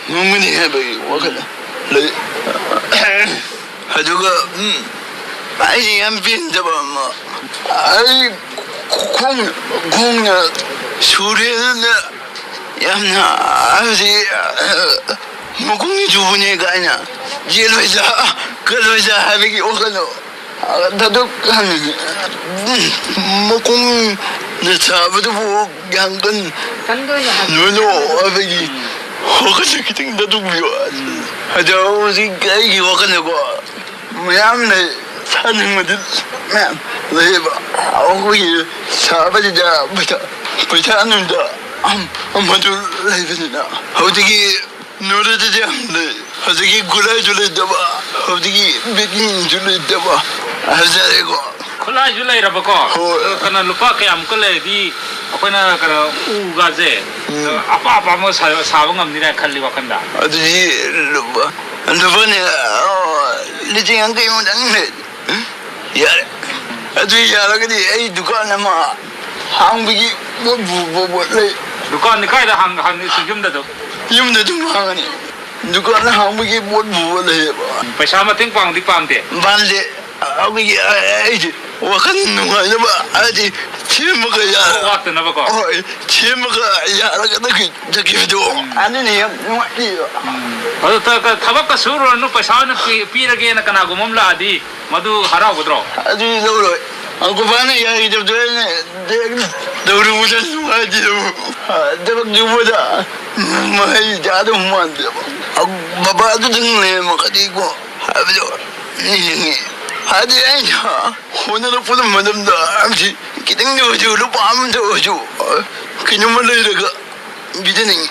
ꯉꯝꯒꯅꯤ ꯍꯥꯏꯕꯒꯤ ꯋꯥꯈꯜ ꯂꯩ꯫ ꯑꯗꯨꯒ, ꯎꯝ, ꯑꯩꯅ ꯌꯥꯝ ꯄꯦꯟꯗꯕ ꯑꯃ, ꯑꯩ ꯈꯣꯡ-, ꯈꯣꯡꯅ ꯁꯨꯔꯦꯅ ꯌꯥꯝꯅ, ꯍꯥꯏꯕꯗꯤ, ꯃꯈꯣꯡꯅ ꯁꯨꯕꯅꯦ ꯀꯥꯏꯅ ꯌꯦꯠꯂꯣꯏꯗ, ꯀꯜꯂꯣꯏꯗ ꯍꯥꯏꯕꯒꯤ ꯋꯥꯈꯜꯗꯣ ꯊꯥꯗꯣꯛꯍꯟꯅꯤꯡꯉꯤ꯫ ꯃꯈꯣꯡꯅ ꯁꯥꯕꯗꯨꯕꯨ ꯌꯥꯝ ꯀꯟ ꯀꯟꯗ ꯑꯣꯏꯅ ꯍꯥꯏꯕ꯫ ꯅꯣꯏꯅꯣ ꯍꯥꯏꯕꯒꯤ ꯋꯥꯈꯜꯁꯦ ꯈꯤꯇꯪ ꯊꯥꯗꯣꯛꯄꯤꯌꯣ꯫ ꯑꯗꯣ ꯍꯧꯖꯤꯛ ꯑꯩꯒꯤ ꯋꯥꯈꯜꯗꯀꯣ ꯃꯌꯥꯝ ꯂꯩ, ꯁꯥꯅꯤꯡꯕꯗꯤ ꯃꯌꯥꯝ ꯂꯩꯌꯦꯕ꯫ ꯑꯩꯈꯣꯏꯒꯤ ꯁꯥꯕꯁꯤꯗ ꯄꯩꯁꯥ, ꯄꯩꯁꯥ ꯅꯨꯡꯗ ꯑꯝ-, ꯑꯃꯁꯨ ꯂꯩꯕꯅꯤꯅ ꯍꯧꯖꯤꯛꯀꯤ ꯅꯣꯂꯦꯖꯇꯗꯤ ꯌꯥꯝ ꯂꯩ꯫ ꯍꯧꯖꯤꯛꯀꯤ ꯈꯨꯠꯂꯥꯏꯁꯨ ꯂꯩꯇꯕ, ꯍꯧꯖꯤꯛꯀꯤ ꯕꯦꯀꯤꯡꯁꯨ ꯂꯩꯇꯕ ꯍꯥꯏꯇꯥꯔꯦꯀꯣ꯫ ꯈꯨꯠꯂꯥꯏꯁꯨ ꯂꯩꯔꯕꯀꯣ? ꯍꯣꯏ꯫ ꯑꯗꯣ ꯀꯩꯅꯣ, ꯂꯨꯄꯥ ꯀꯌꯥꯃꯨꯛꯀ ꯂꯩꯔꯗꯤ ꯑꯩꯈꯣꯏꯅ ꯀꯩꯅꯣ, ꯎꯒꯥꯁꯦ, ꯎꯝ꯫ ꯑꯄꯥ ꯑꯄꯥꯝꯕ ꯁꯥ-, ꯁꯥꯕ ꯉꯝꯅꯤ ꯀꯥꯏꯅ ꯈꯜꯂꯤ ꯋꯥꯈꯜꯗ? ꯑꯗꯨꯗꯤ ꯂꯨꯄꯥ, ꯂꯨꯄꯥꯅꯦ, ꯑꯣ, ꯂꯤꯁꯤꯡ ꯌꯥꯡꯈꯩꯃꯨꯛꯇꯪ ꯂꯩ꯫ ꯌꯥꯔꯦ꯫ ꯑꯗꯨ ꯌꯥꯔꯒꯗꯤ ꯑꯩ ꯗꯨꯀꯥꯟ ꯑꯃ ꯍꯥꯡꯕꯒꯤ ꯄꯣꯠ ꯄꯨꯕ ꯄꯣꯠ ꯂꯩ꯫ ꯗꯨꯀꯥꯟꯗꯤ ꯀꯥꯏꯗ ꯍꯥꯡ-, ꯍꯥꯡꯅꯤ? ꯁꯤ ꯌꯨꯝꯗ ꯑꯗꯨꯝ? ꯌꯨꯝꯗ ꯑꯗꯨꯝ ꯍꯥꯡꯉꯅꯤ꯫ ꯗꯨꯀꯥꯟ ꯍꯥꯡꯕꯒꯤ ꯄꯣꯠ ꯄꯨꯕ ꯂꯩꯌꯦꯕ꯫ ꯎꯝ, ꯄꯩꯁꯥ ꯃꯇꯦꯡ ꯄꯥꯡꯗꯤ ꯄꯥꯡꯗꯦ? ꯄꯥꯝꯗꯦ꯫ ꯑꯩꯈꯣꯏꯒꯤ, ꯑꯩ-, ꯑꯩꯁꯦ ꯋꯥꯈꯜ ꯅꯨꯡꯉꯥꯏꯅꯕ ꯍꯥꯏꯗꯤ ꯁꯦꯝꯃꯒ ꯌꯥ-, ꯊꯕꯛ ꯋꯥꯠꯇꯅꯕꯀꯣ? ꯍꯣꯏ, ꯁꯦꯝꯃꯒ ꯌꯥꯔꯒ ꯆꯠꯈꯤ-, ꯆꯠꯈꯤꯕꯗꯣ ꯎꯝ꯫ ꯑꯗꯨꯅ ꯌꯥꯝ ꯅꯨꯡꯉꯥꯏꯇꯦꯕ꯫ ꯎꯝ꯫ ꯑꯗꯨ ꯊ-, ꯊ-, ꯊꯕꯛꯀ ꯁꯨꯔꯨꯔꯅꯨ, ꯄꯩꯁꯥ ꯑꯣꯏꯅ ꯄꯤ-, ꯄꯤꯔꯒꯦꯅ ꯀꯅꯥꯒꯨꯝꯕ ꯑꯃ ꯂꯥꯛꯑꯗꯤ ꯃꯗꯨ ꯍꯔꯥꯎꯒꯗ꯭ꯔꯣ? ꯑꯗꯨꯗꯤ ꯂꯧꯔꯣꯏ꯫ ꯑꯩꯈꯣꯏ ꯕꯥꯅ ꯌꯥꯈꯤꯗꯕꯗꯣ ꯑꯩꯅ ꯇꯧꯔꯨꯕꯗ ꯅꯨꯡꯉꯥꯏꯇꯦꯕ꯫ ꯊꯕꯛ ꯁꯨꯕꯗ ꯃꯍꯩ ꯆꯥꯗꯧ ꯃꯥꯟꯗꯦꯕ꯫ ꯕꯕꯥ ꯑꯗꯨꯗꯪ ꯂꯩꯔꯝꯃꯒꯗꯤꯀꯣ ꯍꯥꯏꯕꯗꯣ ꯅꯤꯡꯁꯤꯡꯉꯤ꯫ ꯍꯥꯏꯗꯤ ꯑꯩꯅ ꯍꯣꯠꯅꯔꯛꯄ ꯃꯇꯝꯗ ꯍꯥꯏꯕꯗꯤ ꯈꯤꯇꯪꯗ ꯑꯣꯏꯔꯁꯨ, ꯂꯨꯄꯥ ꯑꯃꯗ ꯑꯣꯏꯔꯁꯨ ꯀꯩꯅꯣꯝꯃ ꯂꯩꯔꯒ ꯄꯤꯖꯅꯤꯡꯉꯤ꯫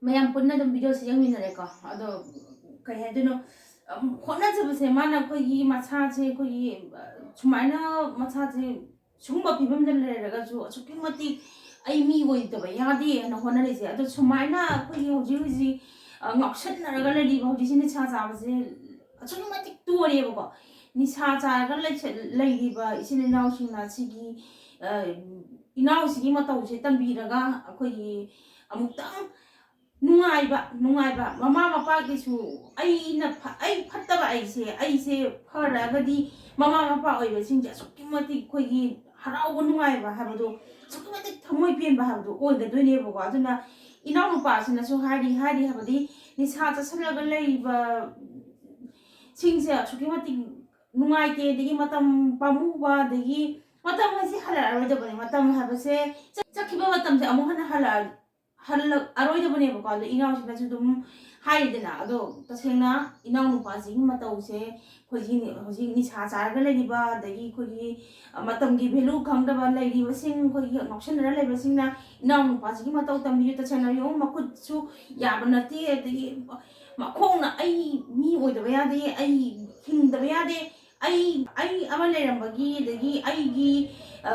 ꯃꯌꯥꯝ ꯄꯨꯟꯅ ꯑꯗꯨꯝ ꯚꯤꯗꯤꯑꯣꯁꯦ ꯌꯦꯡꯃꯤꯟꯅꯔꯦꯀꯣ꯫ ꯑꯗꯣ ꯀꯩ ꯍꯥꯏꯗꯣꯏꯅꯣ, ꯑꯝ, ꯍꯣꯠꯅꯖꯕꯁꯦ ꯃꯥꯅ ꯑꯩꯈꯣꯏꯒꯤ ꯃꯁꯥꯁꯦ ꯑꯩꯈꯣꯏꯒꯤ, ꯑ, ꯁꯨꯃꯥꯏꯅ ꯃꯁꯥꯁꯦ ꯁꯤꯒꯨꯝꯕ ꯐꯤꯕꯝꯗ ꯂꯩꯔꯒꯁꯨ ꯑꯁꯨꯛꯀꯤ ꯃꯇꯤꯛ ꯑꯩ ꯃꯤ ꯑꯣꯏꯗꯕ ꯌꯥꯗꯦ ꯍꯥꯏꯅ ꯍꯣꯠꯅꯔꯤꯁꯦ꯫ ꯑꯗꯣ ꯁꯨꯃꯥꯏꯅ ꯑꯩꯈꯣꯏꯒꯤ ꯍꯧꯖꯤꯛ ꯍꯧꯖꯤꯛ, ꯑ, ꯉꯥꯎꯁꯟꯅꯔꯒ ꯂꯩꯔꯤꯕ ꯍꯧꯖꯤꯛꯁꯤ ꯅꯤꯁꯥ ꯆꯥꯕꯁꯦ ꯑꯁꯨꯛꯀꯤ ꯃꯇꯤꯛ ꯇꯣꯔꯦꯕꯀꯣ꯫ ꯅꯤꯁꯥ ꯆꯥꯔꯒ ꯂꯩꯁ-, ꯂꯩꯔꯤꯕ ꯏꯆꯤꯜ ꯏꯅꯥꯎꯁꯤꯡꯅ ꯁꯤꯒꯤ, ꯑ, ꯏꯅꯥꯎꯁꯤꯒꯤ ꯃꯇꯧꯁꯦ ꯇꯝꯕꯤꯔꯒ ꯑꯩꯈꯣꯏꯒꯤ ꯑꯃꯨꯛꯇꯪ ꯅꯨꯡꯉꯥꯏꯕ, ꯅꯨꯡꯉꯥꯏꯕ꯫ ꯃꯃꯥ ꯃꯄꯥꯒꯤꯁꯨ ꯑꯩꯅ ꯐ-, ꯑꯩ ꯐꯠꯇꯕ ꯑꯩꯁꯦ, ꯑꯩꯁꯦ ꯐꯔꯛꯑꯒꯗꯤ ꯃꯃꯥ ꯃꯄꯥ ꯑꯣꯏꯕꯁꯤꯡꯁꯦ ꯑꯁꯨꯛꯀꯤ ꯃꯇꯤꯛ ꯑꯩꯈꯣꯏꯒꯤ ꯍꯔꯥꯎꯕ ꯅꯨꯡꯉꯥꯏꯕ ꯍꯥꯏꯕꯗꯣ, ꯑꯁꯨꯛꯀꯤ ꯃꯇꯤꯛ ꯊꯃꯣꯏ ꯄꯦꯟꯕ ꯍꯥꯏꯕꯗꯣ ꯑꯣꯏꯒꯗꯣꯏꯅꯦꯕꯀꯣ꯫ ꯑꯗꯨꯅ ꯏꯅꯥꯎꯅꯨꯄꯥꯁꯤꯅꯁꯨ ꯍꯥꯏꯔꯤ, ꯍꯥꯏꯔꯤ ꯍꯥꯏꯕꯗꯤ ꯅꯤꯁꯥ ꯆꯥꯁꯤꯜꯂꯒ ꯂꯩꯕ ꯁꯤꯡꯁꯦ ꯑꯁꯨꯛꯀꯤ ꯃꯇꯤꯛ ꯅꯨꯡꯉꯥꯏꯇꯦ, ꯑꯗꯒꯤ ꯃꯇꯝ ꯄꯥꯝꯃꯨꯕ, ꯑꯗꯒꯤ ꯃꯇꯝ ꯍꯥꯏꯁꯦ ꯍꯜꯂꯛꯑꯔꯣꯏꯗꯕꯅꯦ꯫ ꯃꯇꯝ ꯍꯥꯏꯕꯁꯦ ꯆꯠ-, ꯆꯠꯈꯤꯕ ꯃꯇꯝꯁꯦ ꯑꯃꯨꯛ ꯍꯟꯅ ꯍꯜꯂꯛꯑ-, ꯍꯜꯂꯛꯑꯔꯣꯏꯗꯕꯅꯦꯕꯀꯣ꯫ ꯑꯗꯣ ꯏꯅꯥꯎꯁꯤꯅꯁꯨ ꯑꯗꯨꯝ ꯍꯥꯏꯔꯤꯗꯅ, ꯑꯗꯣ ꯇꯁꯦꯡꯅ ꯏꯅꯥꯎꯅꯨꯄꯥꯁꯤꯒꯤ ꯃꯇꯧꯁꯦ ꯑꯩꯈꯣꯏꯒꯤ ꯍꯧꯖꯤꯛ ꯅꯤꯁꯥ ꯆꯥꯔꯒ ꯂꯩꯔꯤꯕ, ꯑꯗꯒꯤ ꯑꯩꯈꯣꯏꯒꯤ, ꯑ, ꯃꯇꯝꯒꯤ value ꯈꯪꯗꯕ ꯂꯩꯔꯤꯕꯁꯤꯡ, ꯑꯩꯈꯣꯏꯒꯤ ꯉꯥꯎꯁꯟꯅꯔ ꯂꯩꯕꯁꯤꯡꯅ ꯏꯅꯥꯎꯅꯨꯄꯥꯁꯤꯒꯤ ꯃꯇꯧ ꯇꯝꯕꯤꯌꯨ꯫ ꯇꯁꯦꯡꯅ ꯌꯦꯡꯉꯨ, ꯃꯈꯨꯠꯁꯨ ꯌꯥꯕ ꯅꯠꯇꯦ, ꯑꯗꯒꯤ ꯃꯈꯣꯡꯅ "ꯑꯩ ꯃꯤ ꯑꯣꯏꯗꯕ ꯌꯥꯗꯦ, ꯑꯩ ꯍꯤꯡꯗꯕ ꯌꯥꯗꯦ, ꯑꯩ, ꯑꯩ ꯑꯃ ꯂꯩꯔꯝꯕꯒꯤ, ꯑꯗꯒꯤ ꯑꯩꯒꯤ, ꯑ,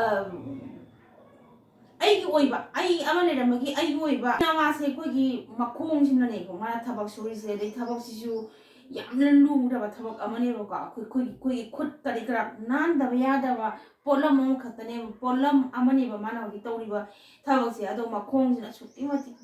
ꯑꯩꯒꯤ ꯑꯣꯏꯕ, ꯑꯩ ꯑꯃ ꯂꯩꯔꯝꯕꯒꯤ ꯑꯩꯒꯤ ꯑꯣꯏꯕ", ꯃꯥꯁꯦ ꯑꯩꯈꯣꯏꯒꯤ ꯃꯈꯣꯡꯁꯤꯅꯅꯦꯀꯣ ꯃꯥꯅ ꯊꯕꯛ ꯁꯨꯔꯤꯁꯦ꯫ ꯑꯗꯩ ꯊꯕꯛꯁꯤꯁꯨ ꯌꯥꯝꯅ ꯂꯨꯔꯕ ꯊꯕꯛ ꯑꯃꯅꯦꯕꯀꯣ꯫ ꯑꯩꯈꯣꯏ, ꯑꯩꯈꯣꯏꯒꯤ, ꯑꯩꯈꯣꯏꯒꯤ ꯈꯨꯠ ꯀꯔꯤ ꯀꯔꯥ ꯅꯥꯟꯗꯕ ꯌꯥꯗꯕ ꯄꯣꯠꯂꯝ ꯑꯃꯈꯛꯇꯅꯦꯕ, ꯄꯣꯠꯂꯝ ꯑꯃꯅꯦꯕ ꯃꯥꯅ ꯍꯧꯖꯤꯛ ꯇꯧꯔꯤꯕ ꯊꯕꯛꯁꯦ꯫ ꯑꯗꯣ ꯃꯈꯣꯡꯁꯤꯅ ꯑꯁꯨꯛꯀꯤ ꯃꯇꯤꯛ,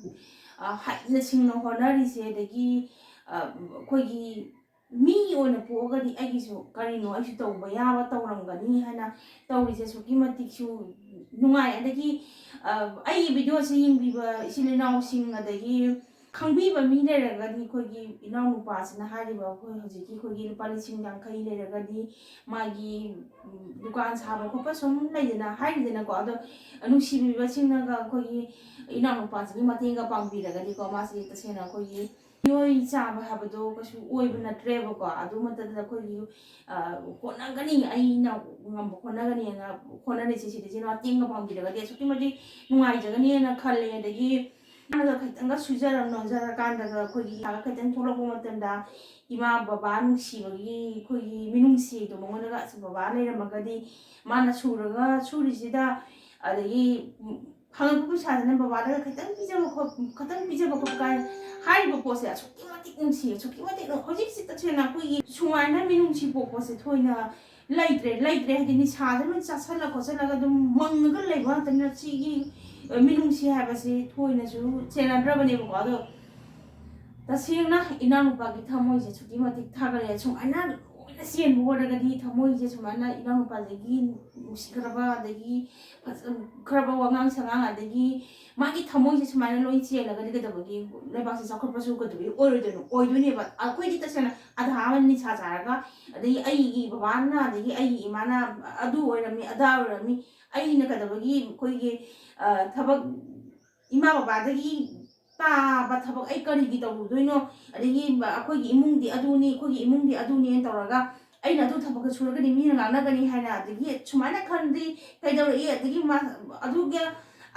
ꯑ, ꯍꯩꯅ ꯁꯤꯡꯅ ꯍꯣꯠꯅꯔꯤꯁꯦ꯫ ꯑꯗꯒꯤ, ꯑ, ꯑꯩꯈꯣꯏꯒꯤ ꯃꯤ ꯑꯣꯏꯅ ꯄꯣꯛꯑꯒꯗꯤ ꯑꯩꯒꯤꯁꯨ ꯀꯔꯤꯅꯣ ꯑꯩꯁꯨ ꯇꯧꯕ ꯌꯥꯕ ꯇꯧꯔꯝꯒꯅꯤ ꯍꯥꯏꯅ ꯇꯧꯔꯤꯁꯦ ꯑꯁꯨꯛꯀꯤ ꯃꯇꯤꯛꯁꯨ ꯅꯨꯡꯉꯥꯏ꯫ ꯑꯗꯒꯤ, ꯑ, ꯑꯩꯒꯤ ꯚꯤꯗꯤꯑꯣꯁꯦ ꯌꯦꯡꯕꯤꯕ ꯏꯆꯤꯜ ꯏꯅꯥꯎꯁꯤꯡ, ꯑꯗꯒꯤ ꯈꯪꯕꯤꯕ ꯃꯤ ꯂꯩꯔꯒꯗꯤ, ꯑꯩꯈꯣꯏꯒꯤ ꯏꯅꯥꯎꯅꯨꯄꯥꯁꯤꯅ ꯍꯥꯏꯔꯤꯕ, ꯑꯩꯈꯣꯏ ꯍꯧꯖꯤꯛꯀꯤ ꯑꯩꯈꯣꯏꯒꯤ ꯂꯨꯄꯥ ꯂꯤꯁꯤꯡ ꯌꯥꯡꯈꯩ ꯂꯩꯔꯒꯗꯤ ꯃꯥꯒꯤ, ꯎꯝ, ꯗꯨꯀꯥꯟ ꯁꯥꯕ ꯈꯣꯠꯄ ꯁꯨꯝ ꯂꯩꯗꯅ, ꯍꯥꯏꯔꯤꯗꯅꯀꯣ꯫ ꯑꯗꯣ ꯅꯨꯡꯁꯤꯕꯤꯕꯁꯤꯡꯅꯒ ꯑꯩꯈꯣꯏꯒꯤ ꯏꯅꯥꯎꯅꯨꯄꯥꯁꯤꯒꯤ ꯃꯇꯦꯡꯒ ꯄꯥꯡꯕꯤꯔꯒꯗꯤꯀꯣ, ꯃꯥꯁꯤ ꯇꯁꯦꯡꯅ ꯑꯩꯈꯣꯏꯒꯤ ꯃꯤꯑꯣꯏ ꯆꯥꯕ ꯍꯥꯏꯕꯗꯣ ꯀꯩꯁꯨ ꯑꯣꯏꯕ ꯅꯠꯇ꯭ꯔꯦꯕꯀꯣ꯫ ꯑꯗꯨ ꯃꯇꯝꯗ ꯑꯩꯈꯣꯏꯒꯤ, ꯑ, ꯍꯣꯠꯅꯒꯅꯤ, ꯑꯩꯅ ꯉꯝꯕ ꯍꯣꯠꯅꯒꯅꯤꯅ ꯍꯣꯠꯅꯔꯤꯁꯦ, ꯁꯤꯗꯩꯁꯤꯗ ꯃꯇꯦꯡꯒ ꯄꯥꯡꯕꯤꯔꯒꯗꯤ ꯑꯁꯨꯛꯀꯤ ꯃꯇꯤꯛ ꯅꯨꯡꯉꯥꯏꯖꯒꯅꯤꯅ ꯈꯜꯂꯦ꯫ ꯑꯗꯒꯤ ꯃꯥꯅꯒ ꯈꯤꯇꯪꯒ ꯁꯨꯖꯔ ꯅꯣꯝꯖꯔꯀꯥꯟꯗꯒ ꯑꯩꯈꯣꯏꯒꯤ ꯄꯩꯁꯥꯒ ꯈꯤꯇꯪ ꯊꯣꯛꯂꯛꯄ ꯃꯇꯝꯗ ꯏꯃꯥ ꯕꯕꯥ ꯅꯨꯡꯁꯤꯕꯒꯤ ꯑꯩꯈꯣꯏꯒꯤ ꯃꯤꯅꯨꯡꯁꯤꯗꯣ ꯃꯉꯣꯟꯗꯒ, ꯑꯁ, ꯕꯕꯥ ꯂꯩꯔꯝꯃꯒꯗꯤ ꯃꯥꯅ ꯁꯨꯔꯒ ꯁꯨꯔꯤꯁꯤꯗ, ꯑꯗꯒꯤ, ꯎꯝ, ꯐꯪꯉꯛꯄ ꯄꯩꯁꯥꯁꯤꯅ ꯕꯕꯥꯗꯒ ꯈꯤꯇꯪ ꯄꯤꯖꯕ ꯈꯣꯠ-, ꯈꯤꯇꯪ ꯄꯤꯖꯕ ꯈꯣꯠꯄ ꯀꯥꯏꯅ ꯍꯥꯏꯔꯤꯕ ꯄꯣꯠꯁꯦ ꯑꯁꯨꯛꯀꯤ ꯃꯇꯤꯛ ꯅꯨꯡꯁꯤ, ꯑꯁꯨꯛꯀꯤ ꯃꯇꯤꯛ ꯅꯨꯡ-, ꯍꯧꯖꯤꯛꯁꯤ ꯇꯁꯦꯡꯅ ꯑꯩꯈꯣꯏꯒꯤ ꯁꯨꯃꯥꯏꯅ ꯃꯤꯅꯨꯡꯁꯤ ꯄꯣꯛꯄꯁꯦ ꯊꯣꯏꯅ ꯂꯩꯇ꯭ꯔꯦ꯫ ꯂꯩꯇ꯭ꯔꯦ ꯍꯥꯏꯗꯤ ꯅꯤꯁꯥꯗ ꯂꯣꯏ ꯆꯥꯁꯜꯂ ꯈꯣꯠꯆꯜꯂꯒ ꯑꯗꯨꯝ ꯃꯪꯉꯒ ꯂꯩꯕ ꯉꯥꯛꯇꯅꯤꯅ ꯁꯤꯒꯤ, ꯑ, ꯃꯤꯅꯨꯡꯁꯤ ꯍꯥꯏꯕꯁꯤ ꯊꯣꯏꯅꯁꯨ ꯆꯦꯟꯅꯗ꯭ꯔꯕꯅꯦꯕꯀꯣ꯫ ꯑꯗꯣ ꯇꯁꯦꯡꯅ ꯏꯅꯥꯎꯅꯨꯄꯥꯒꯤ ꯊꯃꯣꯏꯁꯦ ꯑꯁꯨꯛꯀꯤ ꯃꯇꯤꯛ ꯊꯥꯒꯠꯂꯦ꯫ ꯁꯨꯃꯥꯏꯅ ꯂꯣꯏꯅ ꯆꯦꯟꯕ ꯑꯣꯏꯔꯒꯗꯤ ꯊꯃꯣꯏꯁꯦ ꯁꯨꯃꯥꯏꯅ ꯏꯅꯥꯎꯅꯨꯄꯥꯗꯒꯤ ꯅꯨꯡꯁꯤꯈ꯭ꯔꯕ, ꯑꯗꯒꯤ ꯐꯖꯈ꯭ꯔꯕ ꯋꯥꯉꯥꯡ ꯁꯉꯥꯡ, ꯑꯗꯒꯤ ꯃꯥꯒꯤ ꯊꯃꯣꯏꯁꯦ ꯁꯨꯃꯥꯏꯅ ꯂꯣꯏ ꯆꯦꯜꯂꯒꯗꯤ ꯀꯩꯗꯧꯕꯒꯤ ꯂꯩꯕꯥꯛꯁꯦ ꯆꯥꯎꯈꯠꯄꯁꯨ ꯀꯩꯗꯧꯕꯒꯤ ꯑꯣꯏꯔꯣꯏꯗꯣꯏꯅꯣ? ꯑꯣꯏꯗꯣꯏꯅꯦꯕ꯫ ꯑꯩꯈꯣꯏꯗꯤ ꯇꯁꯦꯡꯅ ꯑꯙꯥ ꯑꯃ ꯅꯤꯁꯥ ꯆꯥꯔꯒ, ꯑꯗꯒꯤ ꯑꯩꯒꯤ ꯕꯕꯥꯅ, ꯑꯗꯒꯤ ꯑꯩꯒꯤ ꯏꯃꯥꯅ ꯑꯗꯨ ꯑꯣꯏꯔꯝꯃꯤ, ꯑꯗꯥ ꯑꯣꯏꯔꯝꯃꯤ, ꯑꯩꯅ ꯀꯩꯗꯧꯕꯒꯤ ꯑꯩꯈꯣꯏꯒꯤ, ꯑ, ꯊꯕꯛ, ꯏꯃꯥ ꯕꯕꯥꯗꯒꯤ ꯇꯥꯕ ꯊꯕꯛ ꯑꯩ ꯀꯔꯤꯒꯤ ꯇꯧꯔꯨꯗꯣꯏꯅꯣ? ꯑꯗꯒꯤ ꯑꯩꯈꯣꯏꯒꯤ ꯏꯃꯨꯡꯗꯤ ꯑꯗꯨꯅꯤ, ꯑꯩꯈꯣꯏꯒꯤ ꯏꯃꯨꯡꯗꯤ ꯑꯗꯨꯅꯤꯅ ꯇꯧꯔꯒ ꯑꯩꯅ ꯑꯗꯨ ꯊꯕꯛꯇ ꯁꯨꯔꯒꯗꯤ ꯃꯤꯅ ꯉꯥꯡꯅꯒꯅꯤ ꯍꯥꯏꯅ, ꯑꯗꯒꯤ ꯁꯨꯃꯥꯏꯅ ꯈꯟꯗꯤ ꯀꯩꯗꯧꯔꯛꯏ? ꯑꯗꯒꯤ ꯃꯥ-, ꯑꯗꯨꯒ,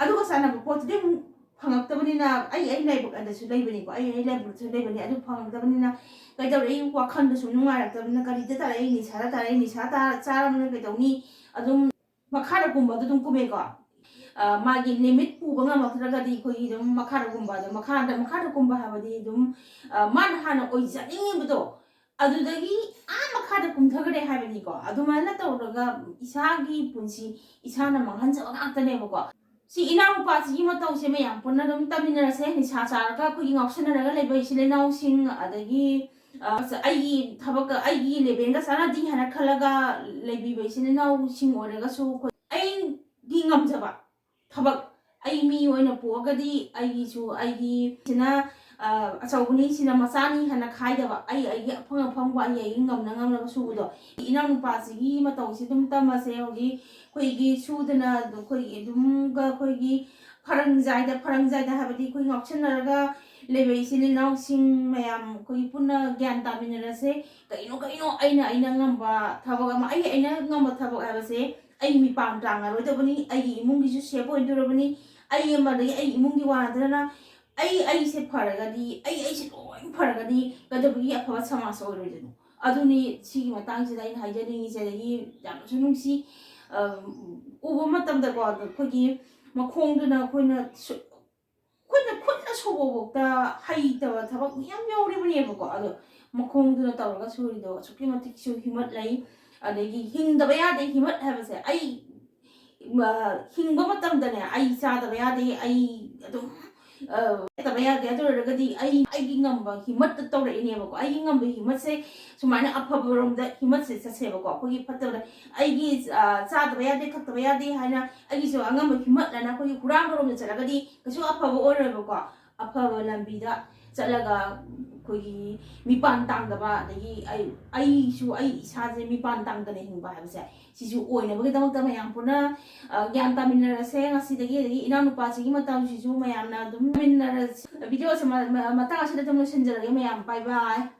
ꯑꯗꯨꯒ ꯆꯥꯟꯅꯕ ꯄꯣꯠꯇꯨꯗꯤ ꯑꯃꯨꯛ ꯐꯪꯉꯛꯇꯕꯅꯤꯅ, ꯑꯩ, ꯑꯩ ꯂꯥꯏꯕꯛ ꯑꯗꯁꯨ ꯂꯩꯕꯅꯤꯀꯣ, ꯑꯩ, ꯑꯩ ꯂꯥꯏꯕꯛꯇꯁꯨ ꯂꯩꯕꯅꯤ꯫ ꯑꯗꯨ ꯐꯪꯉꯛꯇꯕꯅꯤꯅ ꯀꯩꯗꯧꯔꯛꯏ? ꯋꯥꯈꯜꯗ ꯁꯨꯝ ꯅꯨꯡꯉꯥꯏꯔꯛꯇꯕꯅꯤꯅ, ꯀꯔꯤꯗ ꯇꯥꯔꯛꯏ? ꯅꯤꯁꯥꯗ ꯇꯥꯔꯛꯏ꯫ ꯅꯤꯁꯥ ꯇꯥ-, ꯆꯥꯔꯕꯅꯤꯅ ꯀꯩꯗꯧꯅꯤ? ꯑꯗꯨꯝ ꯃꯈꯥꯗ ꯀꯨꯝꯕ ꯑꯗꯨ ꯑꯗꯨꯝ ꯀꯨꯝꯃꯦꯀꯣ꯫ ꯑ, ꯃꯥꯒꯤ limit ꯄꯨꯕ ꯉꯝꯃꯛꯇ꯭ꯔꯒꯗꯤ ꯑꯩꯈꯣꯏꯒꯤ ꯑꯗꯨꯝ ꯃꯈꯥꯗ ꯀꯨꯝꯕ, ꯑꯗꯣ ꯃꯈꯥꯗ, ꯃꯈꯥꯗ ꯀꯨꯝꯕ ꯍꯥꯏꯕꯗꯤ ꯑꯗꯨꯝ, ꯑ, ꯃꯥꯅ ꯍꯥꯟꯅ ꯑꯣꯏꯖꯅꯤꯡꯉꯤꯕꯗꯣ ꯑꯗꯨꯗꯒꯤ ꯑꯥ ꯃꯈꯥꯗ ꯀꯨꯝꯊꯈ꯭ꯔꯦ ꯍꯥꯏꯕꯅꯤꯀꯣ꯫ ꯑꯗꯨꯃꯥꯏꯅ ꯇꯧꯔꯒ ꯏꯁꯥꯒꯤ ꯄꯨꯟꯁꯤ ꯏꯁꯥꯅ ꯃꯥꯡꯍꯟꯖꯕ ꯉꯥꯛꯇꯅꯦꯕꯀꯣ꯫ ꯁꯤ ꯏꯅꯥꯎꯅꯨꯄꯥꯁꯤꯒꯤ ꯃꯇꯧꯁꯦ ꯃꯌꯥꯝ ꯄꯨꯟꯅ ꯑꯗꯨꯝ ꯇꯝꯃꯤꯟꯅꯔꯁꯦ꯫ ꯅꯤꯁꯥ ꯆꯥꯔꯒ ꯑꯩꯈꯣꯏꯒꯤ ꯉꯥꯎꯁꯟꯅꯔꯒ ꯂꯩꯕ ꯏꯆꯤꯜ ꯏꯅꯥꯎꯁꯤꯡ, ꯑꯗꯒꯤ, ꯑ, ꯑꯩꯒꯤ ꯊꯕꯛꯀ, ꯑꯩꯒꯤ level ꯒ ꯆꯥꯟꯅꯗꯦ ꯍꯥꯏꯅ ꯈꯜꯂꯒ ꯂꯩꯕꯤꯕ ꯏꯆꯤꯜ ꯏꯅꯥꯎꯁꯤꯡ ꯑꯣꯏꯔꯒꯁꯨ, ꯑꯩꯈꯣꯏ, ꯑꯩꯒꯤ ꯉꯝꯖꯕ ꯊꯕꯛ, ꯑꯩ ꯃꯤ ꯑꯣꯏꯅ ꯄꯣꯛꯑꯒꯗꯤ ꯑꯩꯒꯤꯁꯨ, ꯑꯩꯒꯤ ꯁꯤꯅ ꯑ, ꯑꯆꯧꯕꯅꯤ, ꯁꯤꯅ ꯃꯆꯥꯅꯤ ꯍꯥꯏꯅ ꯈꯥꯏꯗꯕ, ꯑꯩ ꯑꯩꯒꯤ ꯑꯐꯪ ꯑꯐꯪꯕ, ꯑꯩ ꯑꯩꯒꯤ ꯉꯝꯅ ꯉꯝꯅꯕ ꯁꯨꯕꯗꯣ꯫ ꯏꯅꯥꯎꯅꯨꯄꯥꯁꯤꯒꯤ ꯃꯇꯧꯁꯤ ꯑꯗꯨꯝ ꯇꯝꯃꯁꯦ꯫ ꯍꯧꯖꯤꯛ ꯑꯩꯈꯣꯏꯒꯤ ꯁꯨꯗꯅ ꯑꯗꯨꯝ ꯑꯩꯈꯣꯏꯒꯤ ꯑꯗꯨꯝꯒ ꯑꯩꯈꯣꯏꯒꯤ ꯐꯔꯪꯖꯥꯏꯗ, ꯐꯔꯪꯖꯥꯏꯗ ꯍꯥꯏꯕꯗꯤ ꯑꯩꯈꯣꯏ ꯉꯥꯎꯁꯟꯅꯔꯒ ꯂꯩꯕ ꯏꯆꯤꯜ ꯏꯅꯥꯎꯁꯤꯡ ꯃꯌꯥꯝ ꯑꯩꯈꯣꯏꯒꯤ ꯄꯨꯟꯅ ꯒ꯭ꯌꯥꯟ ꯇꯥꯃꯤꯟꯅꯔꯁꯦ꯫ ꯀꯩꯅꯣ ꯀꯩꯅꯣ ꯑꯩꯅ ꯑꯩꯅ ꯉꯝꯕ ꯊꯕꯛ ꯑꯃ, ꯑꯩ ꯑꯩꯅ ꯉꯝꯕ ꯊꯕꯛ ꯍꯥꯏꯕꯁꯦ ꯑꯩ ꯃꯤꯄꯥꯟ ꯇꯥꯡꯉꯔꯣꯏꯗꯕꯅꯤ, ꯑꯩꯒꯤ ꯏꯃꯨꯡꯒꯤꯁꯨ ꯁꯦꯞ ꯑꯣꯏꯗꯣꯔꯕꯅꯤ꯫ ꯑꯩ ꯑꯃꯗꯒꯤ ꯑꯩ ꯏꯃꯨꯡꯒꯤ ꯋꯥ ꯅꯠꯇꯅ ꯑꯩ ꯑꯩꯁꯦ ꯐꯔꯒꯗꯤ, ꯑꯩ ꯑꯩꯁꯦ ꯂꯣꯏ ꯐꯔꯒꯗꯤ ꯀꯩꯗꯧꯕꯒꯤ ꯑꯐꯕ ꯁꯃꯥꯖ ꯑꯣꯏꯔꯣꯏꯗꯣꯏꯅꯣ? ꯑꯗꯨꯅꯤ ꯁꯤꯒꯤ ꯃꯇꯥꯡꯁꯤꯗ ꯑꯩꯅ ꯍꯥꯏꯖꯅꯤꯡꯉꯤꯁꯦ꯫ ꯑꯗꯒꯤ ꯌꯥꯝꯅꯁꯨ ꯅꯨꯡꯁꯤ, ꯑ, ꯎꯕ ꯃꯇꯝꯗꯀꯣ, ꯑꯗꯣ ꯑꯩꯈꯣꯏꯒꯤ ꯃꯈꯣꯡꯗꯨꯅ ꯑꯩꯈꯣꯏꯅ ꯁꯨ-, ꯑꯩꯈꯣꯏꯅ ꯈꯨꯠꯅ ꯁꯨꯕꯐꯥꯎꯗ ꯍꯩꯇꯕ ꯊꯕꯛ ꯃꯌꯥꯝ ꯌꯥꯎꯔꯤꯕꯅꯦꯕꯀꯣ꯫ ꯑꯗꯣ ꯃꯈꯣꯡꯗꯨꯅ ꯇꯧꯔꯒ ꯁꯨꯔꯤꯗꯣ ꯑꯁꯨꯛꯀꯤ ꯃꯇꯤꯛꯁꯨ ꯍꯤꯃꯠ ꯂꯩ꯫ ꯑꯗꯒꯤ ꯍꯤꯡꯗꯕ ꯌꯥꯗꯦ ꯍꯤꯃꯠ ꯍꯥꯏꯕꯁꯦ꯫ ꯑꯩ, ꯑ, ꯍꯤꯡꯕ ꯃꯇꯝꯗꯅꯦ, ꯑꯩ ꯆꯥꯗꯕ ꯌꯥꯗꯦ, ꯑꯩ ꯑꯗꯨꯝ, ꯑ, ꯆꯥꯗꯕ ꯌꯥꯗꯦ꯫ ꯑꯗꯨ ꯑꯣꯏꯔꯒꯗꯤ ꯑꯩ ꯑꯩꯒꯤ ꯉꯝꯕ ꯍꯤꯃꯠꯇ ꯇꯧꯔꯛꯏꯅꯦꯕꯀꯣ꯫ ꯑꯩꯒꯤ ꯉꯝꯕ ꯍꯤꯃꯠꯁꯦ ꯁꯨꯃꯥꯏꯅ ꯑꯐꯕꯔꯣꯝꯗ ꯍꯤꯃꯠꯁꯦ ꯆꯠꯁꯦꯕꯀꯣ꯫ ꯑꯩꯈꯣꯏꯒꯤ ꯐꯠꯇꯕꯗ, ꯑꯩꯒꯤ, ꯑ, ꯆꯥꯗꯕ ꯌꯥꯗꯦ, ꯊꯛꯇꯕ ꯌꯥꯗꯦ ꯍꯥꯏꯅ ꯑꯩꯒꯤꯁꯨ ꯑꯉꯝꯕ ꯍꯤꯃꯠꯂꯅ ꯑꯩꯈꯣꯏꯒꯤ ꯍꯨꯔꯥꯟꯕꯔꯣꯝꯗ ꯆꯠꯂꯒꯗꯤ ꯀꯩꯁꯨ ꯑꯐꯕ ꯑꯣꯏꯔꯣꯏꯕꯀꯣ꯫ ꯑꯐꯕ ꯂꯝꯕꯤꯗ ꯆꯠꯂꯒ ꯑꯩꯈꯣꯏꯒꯤ ꯃꯤꯄꯥꯟ ꯇꯥꯡꯗꯕ, ꯑꯗꯒꯤ ꯑꯩ, ꯑꯩꯁꯨ ꯑꯩ ꯏꯁꯥꯁꯦ ꯃꯤꯄꯥꯟ ꯇꯥꯡꯗꯅ ꯍꯤꯡꯕ ꯍꯥꯏꯕꯁꯦ, ꯁꯤꯁꯨ ꯑꯣꯏꯅꯕꯒꯤꯗꯃꯛꯇ ꯃꯌꯥꯝ ꯄꯨꯟꯅ, ꯑ, ꯒ꯭ꯌꯥꯟ ꯇꯥꯃꯤꯟꯅꯔꯁꯦ꯫ ꯉꯁꯤꯗꯒꯤ, ꯑꯗꯒꯤ ꯏꯅꯥꯎꯅꯨꯄꯥꯁꯤꯒꯤ ꯃꯇꯝꯁꯤꯁꯨ ꯃꯌꯥꯝꯅ ꯑꯗꯨꯝ ꯇꯥꯃꯤꯟꯅꯔꯁꯦ꯫ ꯚꯤꯗꯤꯑꯣꯁꯦ ꯃ-, ꯃ-, ꯃꯇꯥꯡ ꯑꯁꯤꯗ ꯑꯗꯨꯝ ꯂꯣꯏꯁꯤꯟꯖꯔꯒꯦ ꯃꯌꯥꯝ꯫ ꯕꯥꯏ ꯕꯥꯏ꯫